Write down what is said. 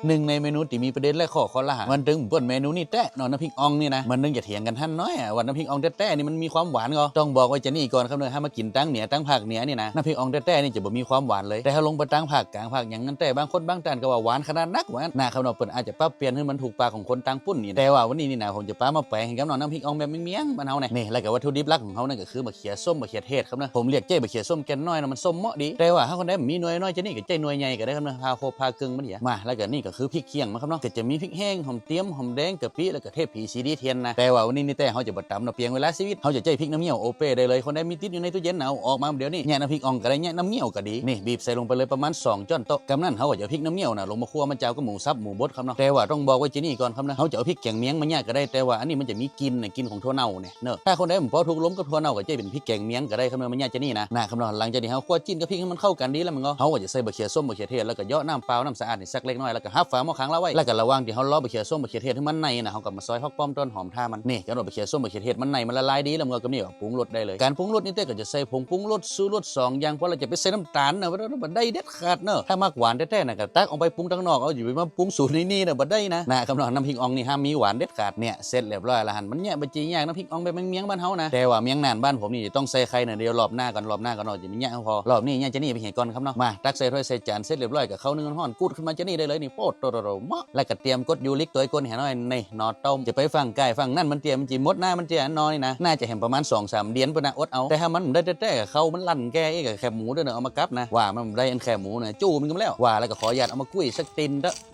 ໜຶ່ງໃນເມນູທີ່ມີປະເດັນ ແລະ ຂໍ້ຄອລະຫາ ມັນຈຶ່ງບໍ່ເປັນເມນູນີ້ແທ້ເນາະ ນ້ຳພລິກອ່ອງນີ້ນະ. ມັນຈຶ່ງຈະຖຽງກັນຫັ້ນໜ້ອຍອະ ວ່ານ້ຳພລິກອ່ອງແທ້ໆນີ້ມັນມີຄວາມຫວານກໍ. ຕ້ອງບອກໄວ້ຈະນີ້ກ່ອນຄັບເດີ ຖ້າມາກິນທາງເໜືອ ທາງພາກເໜືອນີ້ນະ ນ້ຳພລິກອ່ອງແທ້ໆນີ້ຈະບໍ່ມີຄວາມຫວານເລີຍ. ແຕ່ຖ້າລົງໄປທາງພາກກາງ ພາກຫຍັງນັ້ນແທ້ ບາງຄົນບາງທ່ານກໍວ່າຫວານຂະໜາດນັກວ່າຊັ້ນນະຄັບເນາະ. ເພິ່ນອາດຈະປັບປ່ຽນໃຫ້ມັນຖືກປາກຂອງຄົນຕ່າງປຸ້ນນີ້. ແຕ່ວ່າວັນນີ້ນີ້ນະ ຜົມຈະປາມາແປງໃຫ້ກັບເນາະ ນ້ຳພລິກອ່ອງແບບມຽງໆບ້ານເຮົານີ້. ນີ້ ແລ້ວກໍວັດຖຸດິບຫຼັກຂອງເຮົານັ້ນກໍຄືບັກເຂືອສົ້ມ ບັກເຂືອເທດຄັບເນາະ. ຜົມລຽກໃຊ້ບັກເຂືອສົ້ມແກ່ນນ້ອຍນະ ມັນສົ້ມເໝາະດີ. ແຕ່ວ່າຖ້າຄົນໃດມີໜ່ວຍນ້ອຍຈະນີ້ກໍໃຊ້ໜ່ວຍໃຫຍ່ກໍໄດ້ຄັບເນາະ ພາຄົບພາເຄິ່ງມັນ. ມາ ແລ້ວກໍນີ້ກໍຄືພລິກຂຽງມັນຄັບເນາະ ກໍຈະມີພລິກແຫ້ງ ຫອມຕຽມ ຫອມແດງ ກະປິ ແລ້ວກໍເທດຜີສີດີທຽນນະ. ແຕ່ວ່າວັນນີ້ນີ້ແຕ່ເຮົາຈະບໍ່ຕຳເນາະ ປ່ຽງເວລາຊີວິດ ເຮົາຈະໃຊ້ພລິກນ້ຳເຫຍົ້າໂອເປ້ໄດ້ເລີຍ. ຄົນໃດມີຕິດຢູ່ໃນຕູ້ເຢັນນະ ເອົາອອກມາດຽວນີ້ ແຍະນ້ຳພລິກອ່ອງກໍໄດ້ ແຍະນ້ຳເຫຍົ້າກໍດີ. ນີ້ ບີບໃສ່ລົງໄປເລີຍປະມານສອງຊ້ອນໂຕະ. ກຳນັ້ນເຮົາກໍຈະເອົາພລິກນ້ຳເຫຍົ້ານະ ລົງມາຄົວມາຈາວກັບໝູສັບ ໝູບົດຄັບເນາະ. ແຕ່ວ່າຕ້ອງບອກໄວ້ຈະນີ້ກ່ອນຄັບເນາະ ເຮົາຈະເອົາພລິກແກງມຽງມາຍະກໍໄດ້ ແຕ່ວ່າອັນນີ້ມັນຈະມີກິ່ນນະ ກິ່ນຂອງຖົ່ວເນົ່ານີ້ ເນີ ຖ້າຄົນໃດບໍ່ພໍຖືກລົມກັບຖົ່ວເນົ່າກໍໃຊ້ເປັນພລິກແກງມຽງກໍໄດ້ຄັບເນີ ມາຍະຈະນີ້ນະ ນະຄັບເນາະ. ຫຼັງຈາກທີ່ເຮົາຂົ້ວຈີນກັບພລິກໃຫ້ມັນເຂົ້າກັນດີແລ້ວແມ່ນບໍ່ ເຮົາກໍຈະໃສ່ບັກເຂືອສົ້ມ ບັກເຂືອເທດ ແລ້ວກໍເຍາະນ້ຳເປົ່າ ນ້ຳສະອາດນີ້ສັກເລັກນ້ອຍ ແລ້ວກໍຮັບຝາໝໍ້ຄ້າງລາໄວ້. ແລ້ວກໍລະຫວ່າງທີ່ເຮົາລໍບັກເຂືອສົ້ມ ບັກເຂືອທຽດໃຫ້ມັນໃນນະ ເຮົາກໍມາຊອຍຜັກປ້ອມ ຕົ້ນຫອມ ຂ່າມັນ. ນີ້ ຄັນວ່າບັກເຂືອສົ້ມ ບັກເຂືອທຽດມັນໃນ ມັນລະລາຍດີແລ້ວ ແມ່ນບໍ່ ກໍມີແບບປຸງລົດໄດ້ເລີຍ. ການປຸງລົດນີ້ເຕ້ກໍຈະໃສ່ຜົງປຸງລົດ ຊູລົດສອງຢ່າງ ພໍແລ້ວ ຈະໄປໃສ່ນ້ຳຕານນະ ບໍ່ໄດ້ເດັດຂາດເນີ. ຖ້າມັກຫວານແທ້ໆນະ ກໍຕັກອອກໄປປຸງທາງນອກເອົາ ຢ່າໄປມາປຸງສູດໃນນີ້ນະ ບໍ່ໄດ້ນະ ນະຄັບເນາະ. ນ້ຳພຣິກອ່ອງນີ້ຫ້າມມີຫວານເດັດຂາດ. ເນຍ ເສັດລຽບຮ້ອຍແລ້ວຫັ້ນ ມັນຍະບໍ່ຈີຍາກ ນ້ຳພຣິກອ່ອງແບບມຽງໆບ້ານເຮົານະ. ແຕ່ວ່າມຽງນ່ານບ້ານຜົມນີ້ຕ້ອງໃສ່ໄຂ່ໜ້ອຍດຽວ ລອບໜ້າກ່ອນ ລອບໜ້າກ່ອນເນາະ ຈະມາຍະໃຫ້ພໍ. ລອບນີ້ຍະຈະນີ້ໄປໃຫ້ກ່ອນຄັບເນາະ. ມາ ຕັກໃສ່ຖ້ວຍໃສ່ຈານ ເສັດລຽບຮ້ອຍ ກໍເຂົ້າໜຶ່ງຮ້ອນໆ ກຸດຂຶ້ນມາຈະນີ້ໄດ້ເລີຍນີ້ ໂປດໂຕໂຕໂຕ ເໝາະ. ແລ້ວກໍຕຽມກົດຢູລິກ ຕົວກ້ນໃຫ້ໜ້ອຍ ນີ້ໜໍ່ຕົ້ມ. ຈະໄປຝັງກາຍຝັງນັ້ນມັນເຕ້ ມັນຊິໝົດໜ້າມັນເຕ້ ອັນໜໍ່ນີ້ນະ ໜ້າຈະແຫ້ງປະມານສອງສາມເດືອນພຸ້ນນະ ອົດເອົາ. ແຕ່ຖ້າມັນໄດ້ແທ້ໆ ເຂົ້າມັນລັ່ນແກ່ອີກ ແຄບໝູເດີ້ ເອົາມາກັບນະ ວ່າມັນໄດ້ອັນແຄບໝູນະ ຈູ້ມັນກໍແລ້ວ ວ່າແລ້ວກໍຂໍອະນຸຍາດເອົາມາກຸ້ຍສັກຕິ່ນເດີ້.